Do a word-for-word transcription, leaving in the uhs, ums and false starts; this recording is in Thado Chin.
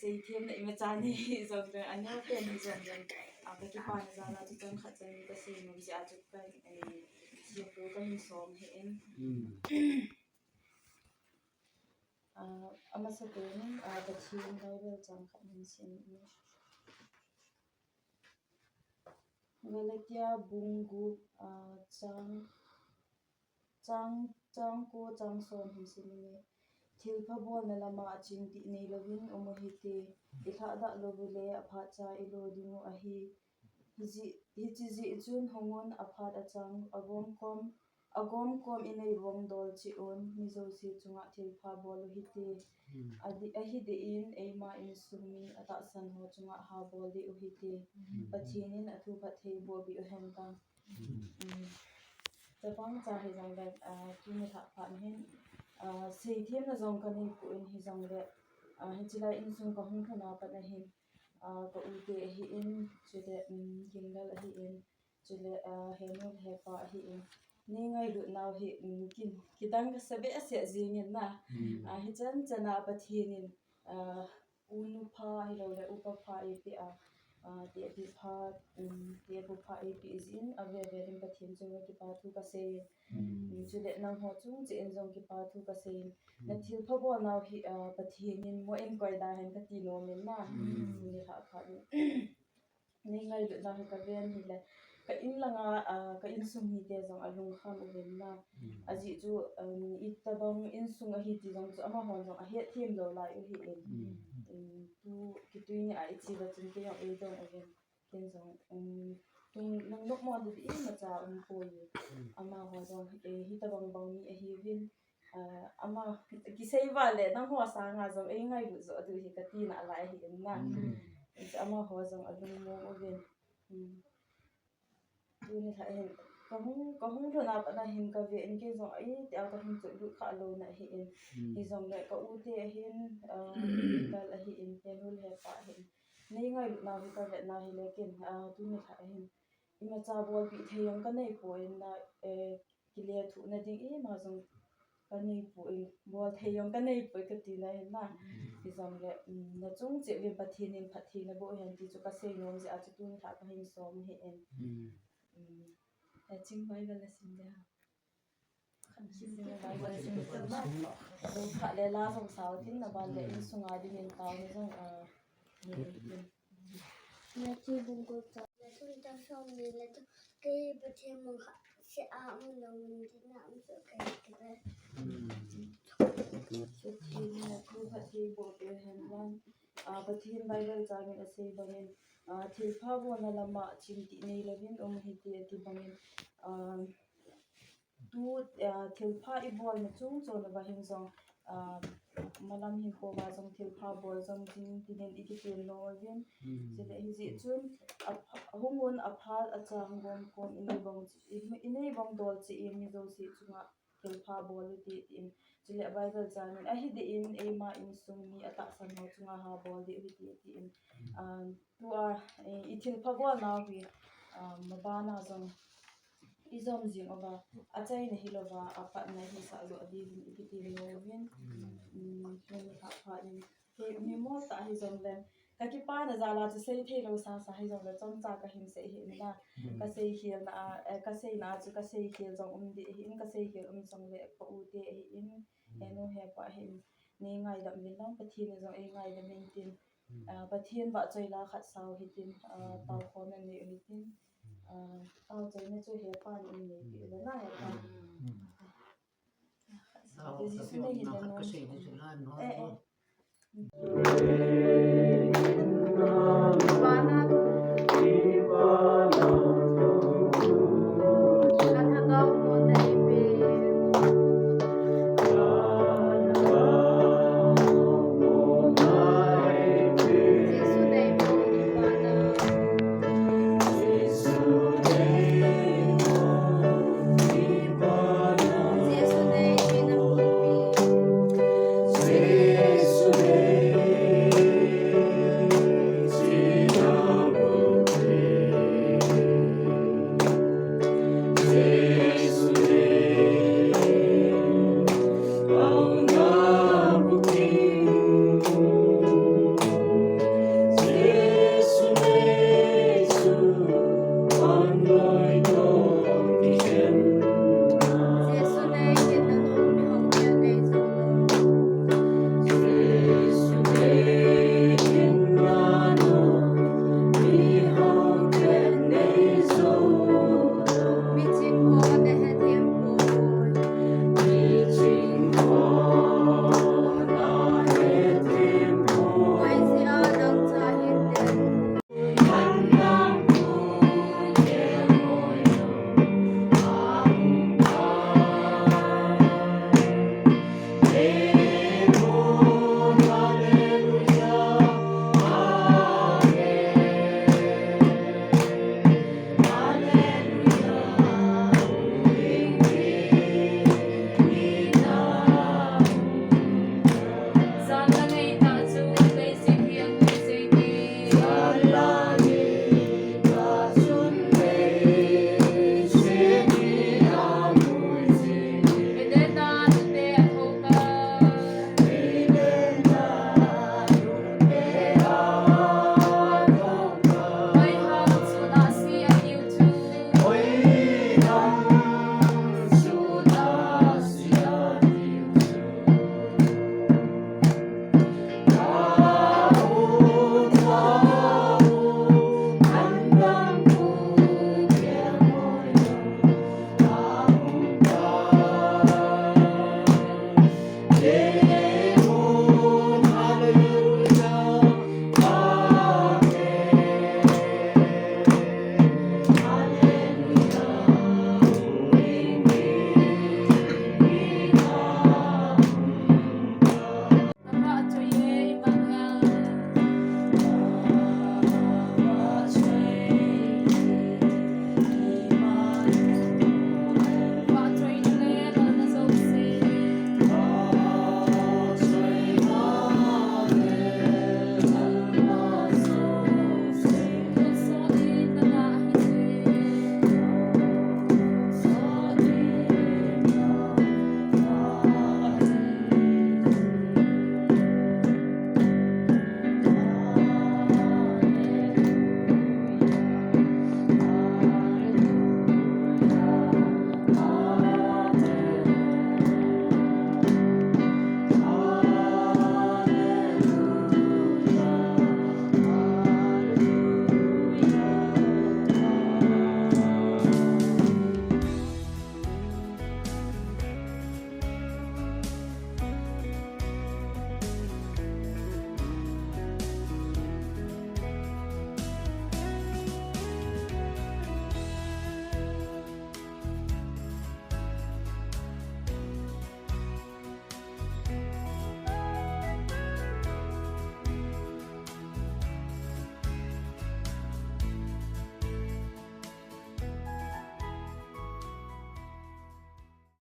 Seithem na imacha nei jongle, aneo pen nei jongle, a, kakipana jal a chu chang khat chang ni kasei nom jeh a chu ka, eh, thempu kahin som ahin. A, amasa pen in, a, Pathen Bible chang khat hin sim in. Galatia bung gup, a, chang, chang, chang ko chang som hin sim in. Thilpha bolna lama aching dih neilouvin um uhite, ilhahdah lou ule aphat cha ilo ding u ahi. Hijeh, hiche jeh chun hungun aphat achang, agomkom, agomkom inei bang dol cheh un, mi jouse chunga thilpha bol uhite. Adi, ahi deh in, eima insung mi atahsan ho chunga ha bol deh uhite. Pathen in athu phattheiboh peh uhen lang. Tabang cha hijongle, a, tuni lhah phat hin, a, seithem na jong kanei poi hijongle, a, hiche lai insung kahung lhun a pat ahin, a, ka u te ahin, chule, um, Ginglal ahin, chule, a, Henu hepa ahin. Nei ngailut nau hi, um, kin, kidang kasa behseh jing in na. A, hichan chan a Pathen in, a, u nu pha hiloule upa pha eipeh a, a, tepi pha, um, tepu pha eipeh jeh in, ave vel in Pathen chunga kipa thu kasei in. Um, chule nangho chung cheh in jong kipa thu kasei in. Na thilpha bol nau hi, a, Pathen in mo in koi da hen kati nom in na. Tuni lhah phat in. Nei ngailut nau hi kaven hile, ka in langa, a, ka insung mite jong alungkham uvin na. Ajeh chu, um, itobang insung ahi ti jong chu amahon jong ahet them lou lai u ahin. Um, tu, kitui ni a iche uva chun kei jong eidong uvin. Ken jong, um, tung, nung nopmo ding imacha umpoi. Amaho jong, eh, hitobang bang mi ahiuvin. A, ama kisei uva le, nangho sanga jong eingailut joh diu ahi kati nalai ahin na. Amaho jong alungmong uvin. Tuni lhah hin, kahung, kahung lhun a pat ahin kave in kei jong, ai, tia kahung chotlut kha louna ahin. Hijongle ka u te ahin, a, Ginglal ahin, Henu hepa ahin. Nei ngailut nau hi kavet na hile ken, a, tuni lhah hin. Imacha bolpeh thei jong kanei poi na, eh, kilethuhna ding ima jong kanei poi, bol thei jong kanei poi kati na ahin na. Hijongle, um, nachung cheh uvin Pathen in phatthei naboh hen ti chu kasei nom jeh a chu tuni lhah kahin som ahin. Um, aching Bible asim ding ham. Lungkhat le la jong sao tin, aban le insunga dingin taona jong, a, Matthew bung gup chang, Matthew chang somni le thum, kei Pathen mangcha seh a um lou ding in um soh kahi kati. Pathen in athu phattheiboh peh uhen lang, a, Pathen Bible chang in asei bangin, a, thilpha bolna lama aching dih neilouvin um uhite ati bangin, a, Tu, a, thilpha ibolna chungchon uva hin jong, a, malam hinkho uva jong thilpha bol jong ding tin hin ikitem nom uvin. Chule hijeh chun, a, hungun aphat achang gomkom inei bang, inei bang dol cheh in mi jouse chunga thilpha bol ute tin. Chule Bible chang in, ahi deh in eima insung mi atahsan ho chunga ha bol deh uhite tin. A, Tua, eh, ithilpha bol nau hi, ah, mabana jong ijom jing uva, achaina hilouva, apatna hisah joh diuvin ikitem nom uvin. Um, tuni lhah phat in, kei mi mol tah hijongle, kakipana jal a chu seithei lou sasa hijongle, chomcha kahin sei ahin na. Kasei khel na a, eh, kaseina a chu kasei khel jong um deh ahin, kasei khel um jongle ka u te ahin, Henu hepa ahin, nei ngaidam uvin lang, Pathen in jong eingaidam intin. Ah, Pathen vahchoi la khat sao hitin, ah, taokhomna nei u hitin. Ah, taochoina chu hepa in neipeh u le na hepa. Khat sao, Jesu nei hile nom. Eh, eh.